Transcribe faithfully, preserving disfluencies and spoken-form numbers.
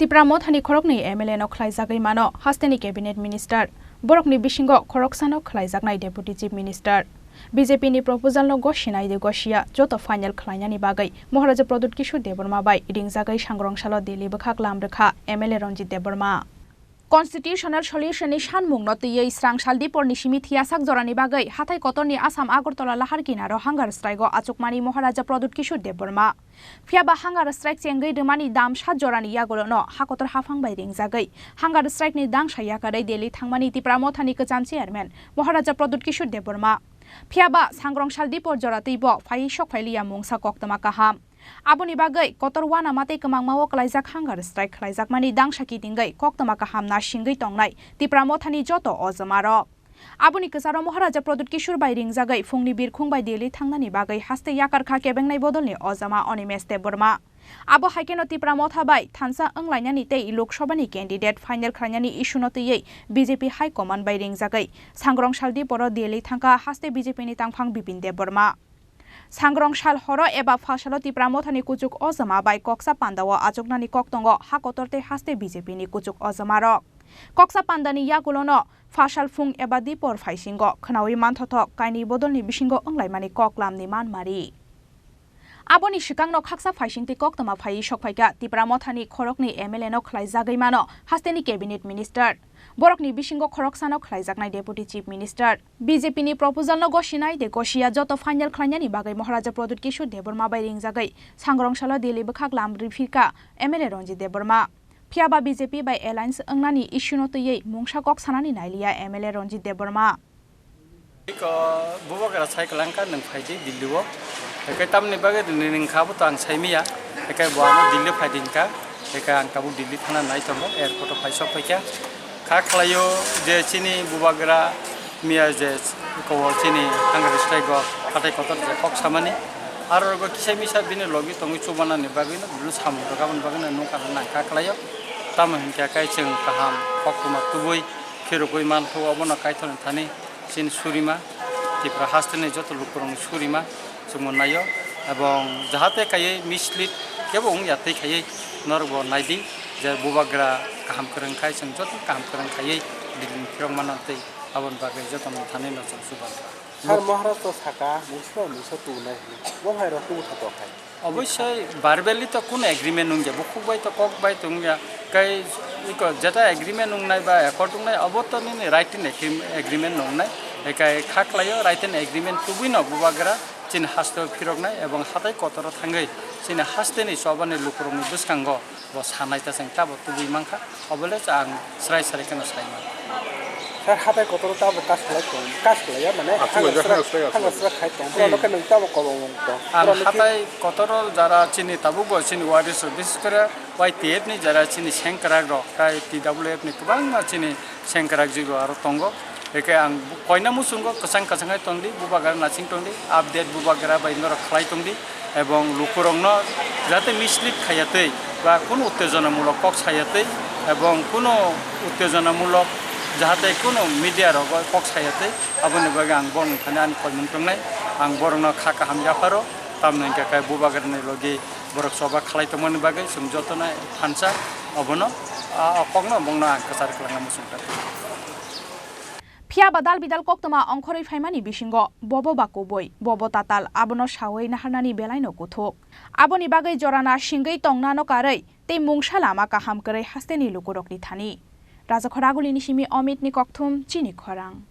Tipra Mothani khoroknwi M L A no khlaijagwi mano hasteni Cabinet Minister. Borokni bisingo khoroksano khlaijaknai Deputy Chief Minister. B J P ni proposal no gosinai de gosiya joto final khlainani bagwi Maharaja Pradyut Kishore Debbarma bai ringjagwi sangrongsalo Delhi bwkhak lam rwkha M L A Ranjit Debbarma. Constitutional solution ni sanmung no twiwi Srangsal Dipor ni simi thiyasak jorani bagwi hathai kotorni Assam Agartala lahar kinaro hunger strike o achukmani Maharaja Pradyut Kishore Debbarma. Phiyaba hunger strike chengwi rwmani dam sat jorani yagulo no hakotor haphang bai ringjagwi hunger strike ni dangsa yakarwi Delhi thangmani Tipra Mothani kwcham chairman Maharaja Pradyut Kishore Debbarma. Phiyaba sangrongsal Dipor jora twibo phaiwi sokphailiya mungsa koktwma kaham. Aboni bagwi kotor uanama tei kwmangma o kwlaijak hunger strike khlaijakmani dangsa kitingwi koktwma kaham nasingwi tongnai Tipra Mothani joto ojamarok. Aboni kwcharo Maharaja Pradyut Kishore bai ringjagwi phungni birkhung bai Delhi thangnani bagwi haste yakarkha kebengnai bodolni ojama Animesh Debbarma. Abo haikheno Tipra Motha bai thansa wnglainani tei Lok Sabha ni candidate final khlainani issue no twiwi B J P High Command bai ringjagwi sangrongsal Dipor o Delhi thangkha haste B J P ni tangphang Bipin Debbarma. Sangrongsal horo eba phasalo Tipra Mothani kuchuk ojama bai koksa pandao achuknani kok tongo hakotor tei haste B J P ni kuchuk ojamarok. Koksa pandani yagulono phasal phung eba Dipor phaisingo khwnawi manthothok kainwi bodolni bisingo wnglaimani kok lamni manmari. Aboni swkangno khaksa phaisingtwi koktwma phaiwi sokphaikha Tipra Mothani khoroknwi M L A no khlaijagwi mano hasteni Cabinet Minister. Borokni bisingo khoroksano khlaijaknai Deputy Chief Minister. B J P ni proposal no gosinai de gosiya joto final khlainani bagwi Maharaja Pradyut Kishore Debbarma bai ringjagwi sangrongsalo Delhi bwkhak lam riphirkha M L A Ranjit Debbarma. Phiyaba B J P bai alliance wngnani issue no twiwi mungsa kok sanani nailiya M L A Ranjit Debbarma. Iko bubagra sai kwlangkha nwng phaidi Delhi o. Ekai tamni bagwi nwng kha bo to ang saimiya. Ekai bo ano Delhi phaidi hinka. Ekai ang tabuk Delhi thana nai tongo. Airport o phai sok phaikha. Kha khlaio je chini bubagra miya je ko chini hunger strike o hatai kotor je kok samani. Aro rogo kisa misa bini logi tongwi chubanani bagwi no bini samung rok aboni bagwi no nung kana nang kha khlaio. Tamo hinkhe kai chwng kaham koktwma tubui khirogwi manthogo obono kaithorni thani. Chini surima, Tripura hasteni joto lukurokni surima chwngno naio, ebong jahate kaiwi mislead kebo wngya tei kaiwi norokbo naidi je bubagra kaham kwrwng khai chwng joto kaham kwrwng khaiwi dilini phirok mano tei aboni bagwi jotono thani no chwng chubagra. Sir, Maharaj to saka, mungsa mungsa tunai hwnwi. Bo hai rok tubutha to khai. Obviously, verbally to kuno agreement wngya, bukhuk bai to kok bai to wngya, kai iko jeta agreement wngnai ba accord wngnai, obo to nini written agreem-, agreement wngnai, ekai kha khlaio written agreement tubui no bubagra chini haste o phiroknai ebong hatai kotoro thangwi chini haste ni choba ni lukurok ni bwskango bo sanai ta chwng tabo tubui mankha. Obole cha ang srai srai kheno saimano. Sir, hatai kotoro tabo kas khlai tong, kas khlaiya mane Aswk hangsa laijak, sra, hangsa laijak, hangsa aswk. Sra khai tong. Hmm. Borok khe nwng tabo kolom wng tong. Ang borok khe hatai kotoro jara chini tabukbo chini waris rok, bises kore Y T F ni jara chini sengkrak rok, tai T W F ni kwbangma chini sengkrak jik rok aro tongo. Eke ang koina muchungo kwchang kwchang hai tongdi, bubagra nasing tongdi, update bubagra bai norok khlai tongdi, ebong lukurokno jate mislead khaiya tei ba kunu uttejonamulok kok saya tei ebong kunu uttejonamulok jahate kunu media rogo kok saya tei aboni bagwi ang borokni thani ani koimung tongnai, ang borokno kha kaham yapharo, tamni hwnkhe kai bubagrani logi borok choba khlai tongmani bagwi chwng jotono thansa obono, a, o kokno bongno ang kwchar kwlangna muchung kha. Phiya ba dal bidal koktwma ongkhorwi phaimani bisingo bobo ba kubui, bobo tatal, abono sawi naharnani belaino kuthuk. Aboni bagwi jorana singwi tongnano karwi tei mungsa lama kaham kwrwi hasteni lukurokni thani. Rajakhor Agulini simi Omitni kokthum, chini khorang.